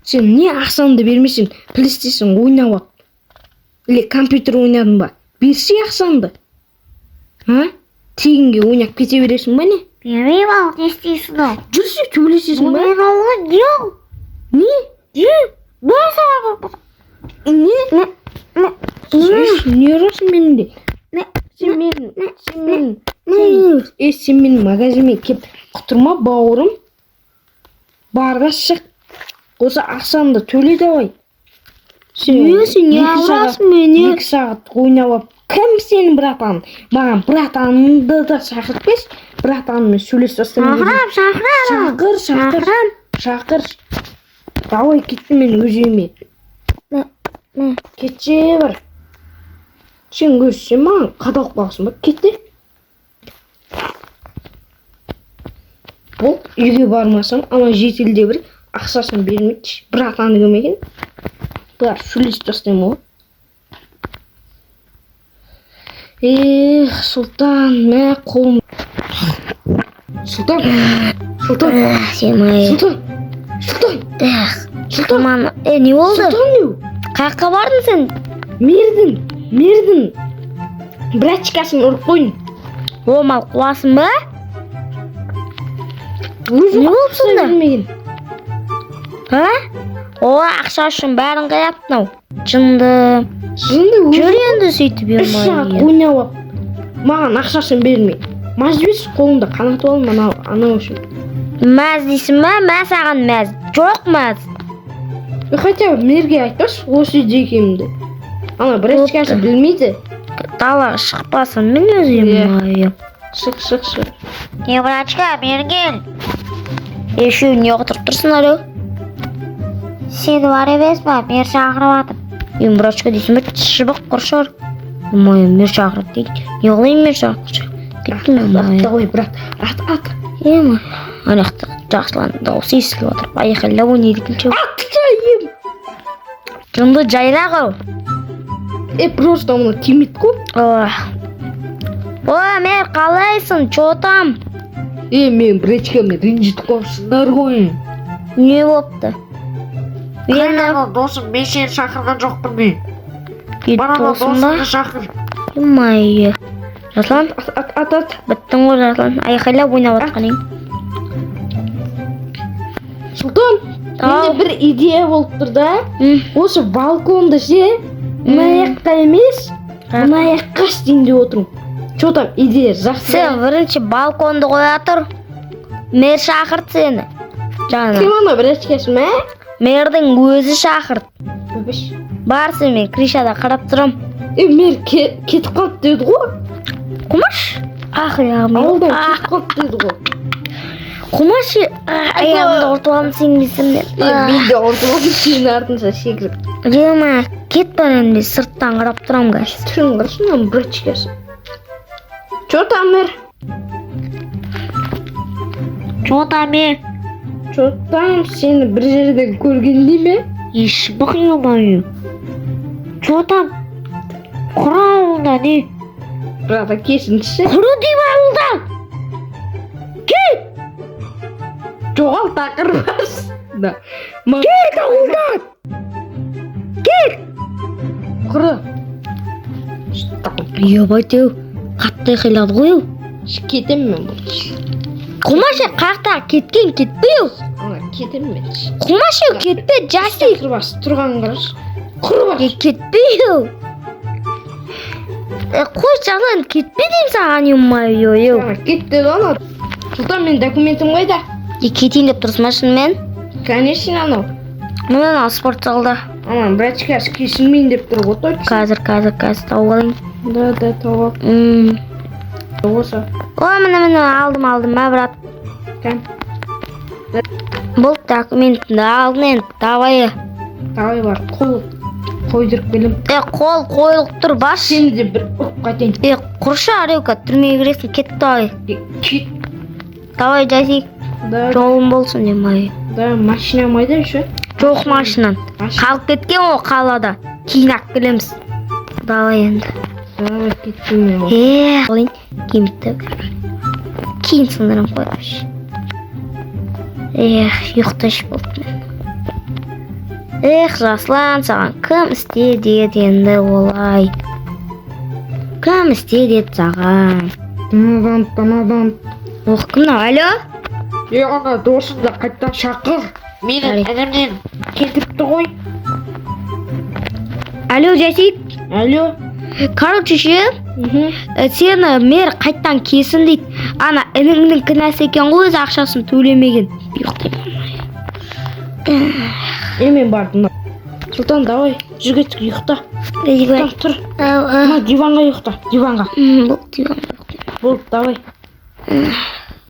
Сен не ақшаңды бермесең, PlayStation ойнап алып или компьютер ойнадың ба? Берсе ақшаңды. А? Тегінге ойнап кете бересің ба, не? Бермеймін, ал не істейсің ал? Жүрсе төбелесесің ба? Мен алған не ал? Не? Не? Мен саған Не? Не ұрасың мені де? Не? Сен мен, сен мен, сен менің магазиніме кеп құтырма, бауырым. Бар да шық. Осы ақшаңды төле давай. Сен Не, сен не екі сағат- аласың мені? 2 сағат ойнап алып, кім сенің братан? Маған братаныңды да шақыртпес, братаныммен сөйлесіп тастаймын. Шақырам, шақырам. Шақыр, шақыр. Шақырам. Шақыр. Давай кеттім мен өз үйіме. Не? Кетші бар. Сен өз сен маған қадалып қаласың ба? Кет те. Бұл үйге бармасам, ана шетелде бір ақшасын бермейді. Братаны кім екен? Бұлар сөйлесіп тастаймын ғой. Эх, Сұлтан, мә қолым. Сұлтан, Сұлтан, Сен ай. Сұлтан, Сұлтан, Эх, Сұлтан, Ман, не болды? Сұлтан не? Қаяққа бардың сен? Мердің братчикасын ұрып қойдым. О, мал қуасың ба? Өзі Не болды ақша сонда? бермеген. А? О, ақша үшін бәрін қияпты мынау. Жынды. Жынды өзі Жүр енді сөйтіп 3 сағат ё-моё. ойнап алып, маған ақшасын бермей. Мәз қолымда қанатып алдым анау, анау үшін. Мәз дейсің ба? Мә саған мәз. Жоқ мәз. Хотя бы мерге айтпашы осы үйде екенімді. Ана братчикасы Бопты. білмейді. Далаға шықпасын мен өзім. Иә. Ё-моё. Шық, шық, шық. Не, братчика, бері кел. Үшеуің не отырып тұрсыңдар, ау? Сен бар емес па? Мен шақырып жатыр. Мен братчика дейсің ба? Шыбық құршар. Ё-моё, мен шақырып дейді. Не қылайын мен шақырып? Кеттім Ат, ё-моё. давай, брат, ат, ат. Ё-моё. Ана жақта Жақсылан дауысы естіліп жатыр. Айқайлап ойнайды екен ше. Ат, ем. Жынды жайрақ ау. Просто мына тимейді ғой. О, Мер, қалайсың? Чё там? Мен братчикамды ренжітіп қойыпсыңдар ғой. Не болыпты? Енді Қайда досым, мен сені шақырған жоқпын мен. Бар ана досым ба? досыңды шақыр. Ё-моё. Жаслан, Ат, ат, ат, ат. біттің ғой, Жаслан. Айқайлап ойнап жатқан ең. Сұлтан, Ау. менде бір идея болып тұр да. М, Осы балконды ше, мына жаққа емес, мына жаққа істейін деп отырмын. Че там, идея жақсы. Сен бірінші балконды қоя тұр. Мэр шақырды сені. Жаңа. Кім ана братчикасы ма? Мэрдің өзі шақырды. Өпеш. Бар сен, мен крышада қарап тұрам. Мер кетіп қалды деді ғой. Қумаш. Ах, аяғым. Ауылдан Ах, кетіп қалды деді ғой. Қумаш, аяғымды ұртып алдым сен десем мен. Мен де ұрдым ғой сенің артынша секіріп. Ема, кет бар енді, сырттан қарап тұрам қазір. Түрін қарашы мынаның братчикасы. Че там, мэр? Чё там, е? Че там, сені бір жерден көргендей ме? Ешбық, ё-моё. Чё там? Құр ауылда не? Брата, кешіріңізші. Құры деймін ауылдан! Кет! Жоғал тақырбас. Да. Кет ауылдан! Кет! Құры. Ебать, ау. Қатты айқайлады ғой ау. Кетемін мен бұл. Қумаш, қаяқта кеткен кетпей ау. Ана, кетемін мен. Қумаш, ау, кетпе, жасик. Тақырбас, тұрған қарашы. Құры бас. Кетпей ау. Қой, Жаслан, кетпе деймін саған, ё-моё, ау. Ана, кет деді ана. Сұлтан, менің документім қайда? Кетейін деп тұрсың ба шынымен? Конечно, анау. Мына анау спорт залда. Ана, братчикасы кешірмейін деп тұр ғой точно. Қазір, қазір, қазір тауып алайын. Да, да, тауып ал. Осы. О, міне, міне, алдым, алдым, мә, брат. Кән. Болды, документімді алдым енді, давай. Давай бар, қол қойдырып келем. Қол қойылып тұр, бас. Сені де бір ұрып қайтайын. Құршы, Арюка, түрмеге кіресің, кет давай. Кет. Давай, жасик, Да, жолың болсын, ё-моё. да, машинам қайда еще? Жоқ машинан. Машина. Қалып кеткен ғой қалада. Кейін алып келеміз. Давай енді. Давай, кеттім мен. Алайын, киімді. Кейін сындырып қоямыз. Эх, ұйықтайшы болды мен. Эх, Жаслан, саған кім істе деді енді олай? Кім істе деді саған? Танадан, танадан. Ох, кім мынау? Алло? Е, ана досыңды қайтадан шақыр. Менің Жарайды. інімнен кетіпті ғой. Алло, Жасик. Алло. Короче ше, Мхм. Сені мэр қайттан келсін дейді. Ана ініңнің кінәсі екен ғой, өзі ақшасын төлемеген. Ұйықтаймын. Е, мен бардым. Сұлтан, давай, жүр, кеттік, ұйықта. Сұлтан, тұр. Мына диванға ұйықта, диванға. Болды, диванға. Болды, давай.